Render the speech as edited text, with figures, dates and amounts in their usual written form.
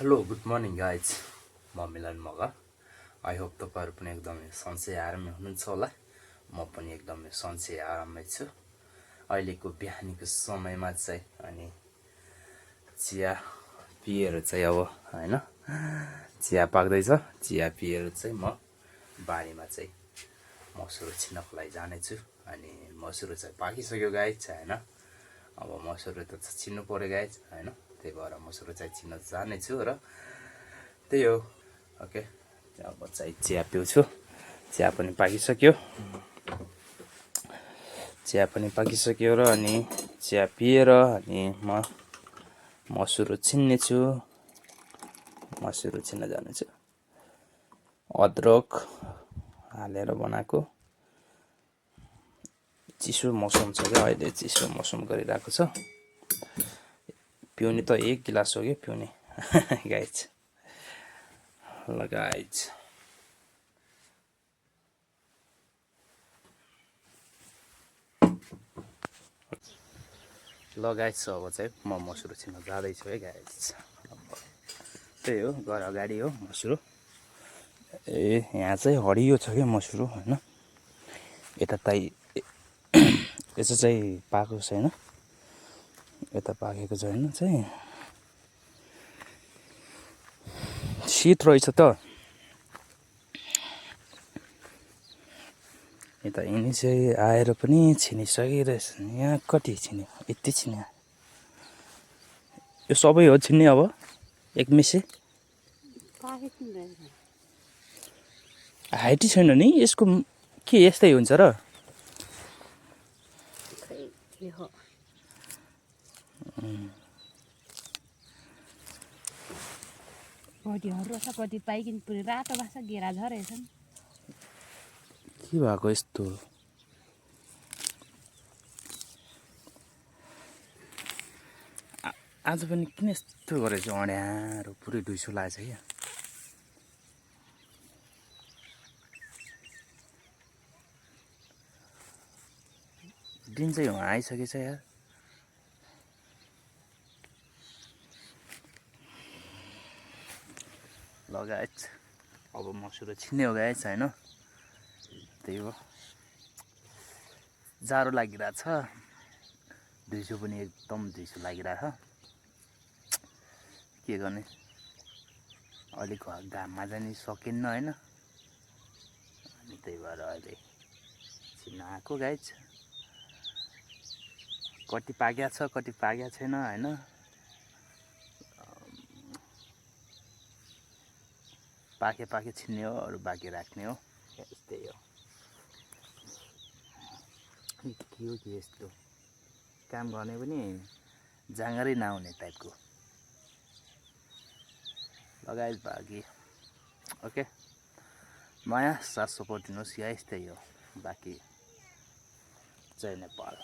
Hello good morning guys म मिलन Magar I hope तपाईँहरू पनि एकदमै सन्चै आरामै हुनुहुन्छ होला। म पनि एकदमै सन्चै आरामै छु। अहिलेको बिहानीको समयमा चाहिँ अनि चिया पिएर चाहिँ अब होइन चिया पाक्दैछ। चिया पिएर चाहिँ म बारीमा चाहिँ मसुरो छिन्नको लागि जानेछु। अनि मसुरो चाहिँ पाकिसक्यो गाइज होइन। अब मसुरो त छिन्नु पऱ्यो गाइज होइन। त्यही भएर मसुरो चाहिँ छिन्न जानेछु र त्यही हो। ओके अब चाहिँ चिया पिउँछु। चिया पनि पाकिसक्यो। र अनि चिया पिएर अनि म मसुरो छिन्नेछु। मसुरो छिन्न जानेछु। अदरक हालेर बनाएको। चिसो मौसम छ क्या अहिले, चिसो मौसम गरिरहेको छ। पिउने त 1 गिलास हो कि पिउने गाइज। ल गाइज अब चाहिँ म मसुरो छिन्न जाँदैछु है गाइज। त्यही हो, घर अगाडि हो मसुरो। यहाँ चाहिँ हरियो छ क्या मसुरो होइन। यता यसो चाहिँ पाएको छैन। यता पाकेको छैन चाहिँ शीत रहेछ त। यता यिनी चाहिँ आएर पनि छिनिसकिरहेछ। यहाँ कति छिन्यो, यति छिन्यो। यो सबै हो छिन्ने अब एकमिसे। हाइटै छैन नि यसको, के यस्तै हुन्छ र? कति हर्रो छ, कति पाइकिन पुरै रातो भएको छ, गेरा झरेछन्। के भएको यस्तो? आज पनि किन यस्तो गरेछ? अँड्यारो पुरै डुइसो लागेछ क्या। दिन चाहिँ आइसकेछ यार। ल गाइज अब मसुरो छिन्ने हो गाइज होइन। त्यही हो, जाडो लागिरहेछ। दिउँसो पनि एकदम दिउँसो लागिरहेछ। के गर्ने, अलिक घाममा जाने सकिन्न होइन। अनि त्यही भएर अहिले छिन्न आएको गाइज। कति पाक्या छ, कति पाक्या छैन होइन। पाके छिन्ने हो, अरू बाँकी राख्ने हो। यस्तै हो। के हो कि यस्तो काम गर्ने पनि जाँगरै नहुने टाइपको लगायत बाँकी। ओके माया साथ सपोर्ट दिनुहोस्। यस्तै हो बाँकी। जय नेपाल।